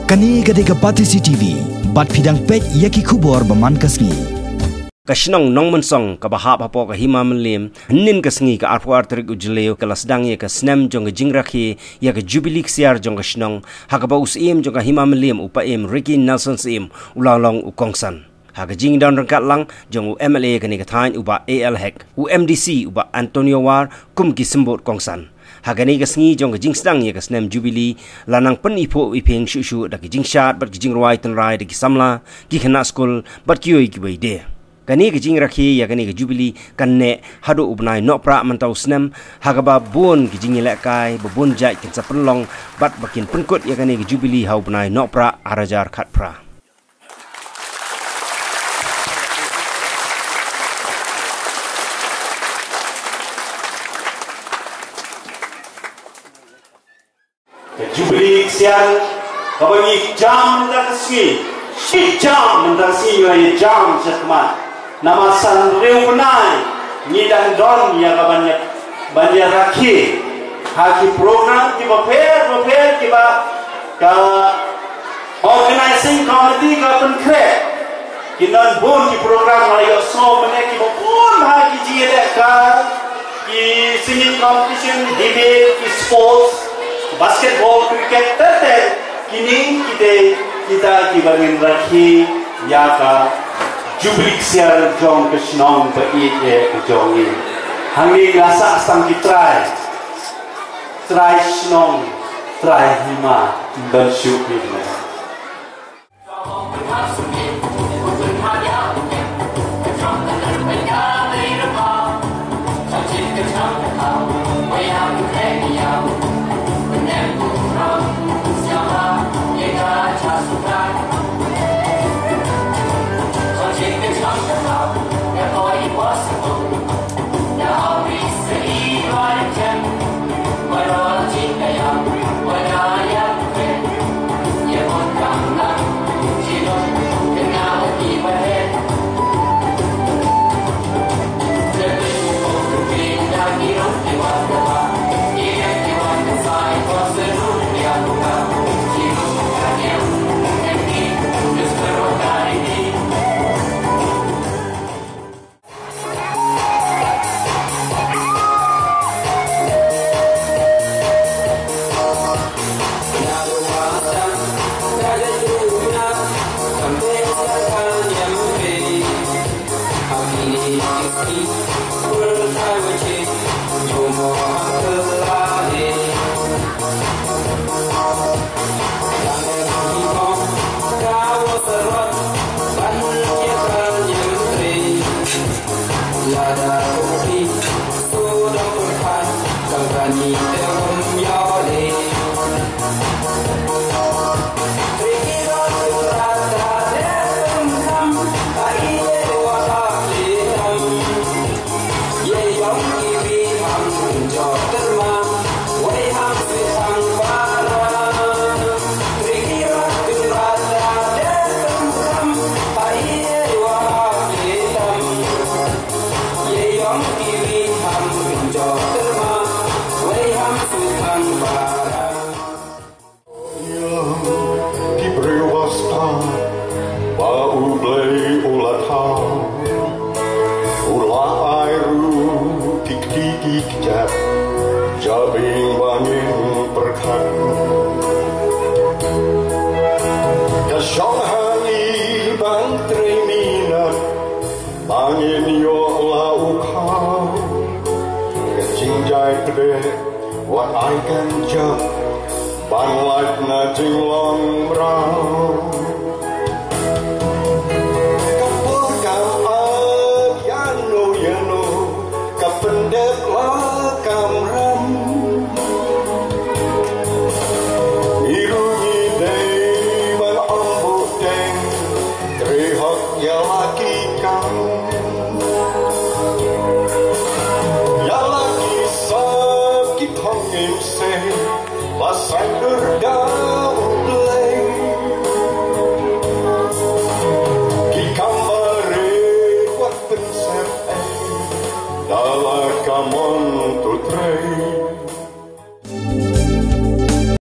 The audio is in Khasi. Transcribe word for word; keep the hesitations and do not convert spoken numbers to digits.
Kane ka dei ka Batesi T V, bad phi dang peit ïa ki khubor ba man ka sngi. Ka shnong Nongmynsong kaba hap hapoh ka Hima Mylliem, hynnin ka sngi ka arphew ar tarik u Jylliew ka la sdang ïa ka snem jong ka jingrakhe ïa ka Jubilee Ksiar jong ka shnong, ha kaba u Syiem jong ka Hima Mylliem u Paiem Ricky Nelson Syiem u la long u kongsan. Ha ka jingdon ryngkat lang jong u M L A kane ka thaiñ u Bah A L Hek, u M D C u Bah Antonio War kum ki symbud kongsan. Ha kane ka sngi jong ka jingsdang ïa ka snem Jubilee la nang pyniphuh iphieng shuh shuh da ki jingshad bad ki jingrwai tynrai da ki samla, ki khynnah skul bad kiwei kiwei de. Kane ka jingrakhe ïa kane ka Jubilee kan neh haduh u bnai Nohprah mynta u snem, ha kaba bun ki jingïalehkai ba bun jait kin sa pynlong bad ba kin pynkut ïa kane ka Jubilee ha u bnai Nohprah ar hajar khatphra. Ka Jubilee Ksiar kaba ngi jam mynta ka sngi, shi jam mynta ka sngi, ngi ïa jam sha khmat. Namar san hynriew bnai ngi dang don ïa ka ban ïa, ban ïa rakhe ha ki program kiba pher bapher kiba ka Organizing Committee ka pynkhreh. Ki don bun ki program, nga la ïohsngew mynne kiba bun ha ki jingïalehkai, ki singing competition, debate, ki sports, basketball, cricket, ter ter. Kine ki dei kita kiba ngin rakhe ïa ka Jubilee Ksiar jong ka shnong ba ïeit eh ka jong ngi. Hangne nga sah tang ki trai. Trai shnong, trai hima, ban shu phi ne. Ki briew ba stad ba U Blei u la thaw, u la ai ruh ki kti ki kjat, jabieng ba ngin pyrkhat. Ka shong ha ngi ban trei minot, ba ngin ïoh la u khaw. Ka jingjai pdeng wat ai kan jop, ban lait na jinglong mraw. Ka por kam ai ïano ïano, ka pyndep la kam ram. Ngi ruh ngi dei ban ong buh teng, trei hok ïa la ki kam. Ïa la ki sap ki thong im se, ba saiñ dur da